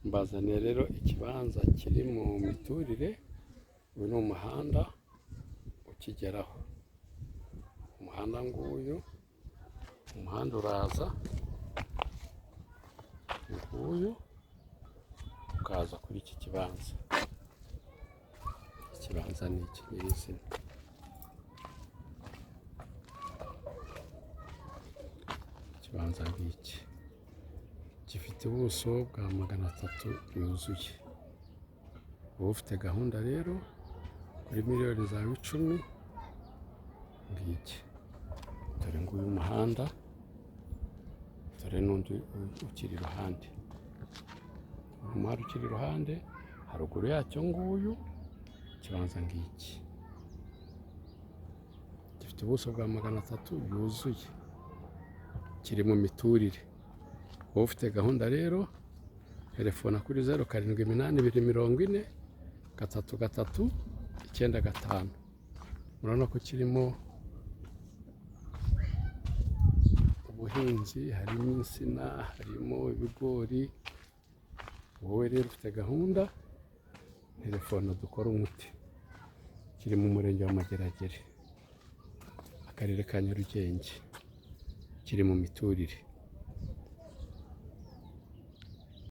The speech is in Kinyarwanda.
Mbazaniye rero ikibanza kiri mu miturire. Uyu ni umuhanda ukigeraho, umuhanda nguyu, umuhanda uraza nguyu ukaza kuri iki kibanza. Ikibanza ni iki nyirizina. Ikibanza ngiki gifite ubuso bwa 300 yuzuye. Wowe ufite gahunda rero kuri miliyoni zawe 10, ngiki. Dore nguyu umuhanda, dore n'undi ukiri iruhande, umuhanda ukiri iruhande, haruguru yacyo nguyu. Ikibanza ngiki gifite ubuso bwa 300 yuzuye, kiri mu miturire. Wowe ufite gahunda rero, telefona kuri 0782 40 33 95. Murabona ko kirimo ubuhinzi, harimo insina, harimo ibigori. Wowe rero ufite gahunda, telefone dukora umuti. Kiri mu murenge wa Mageragere, akarere ka Nyarugenge, kiri mu miturire.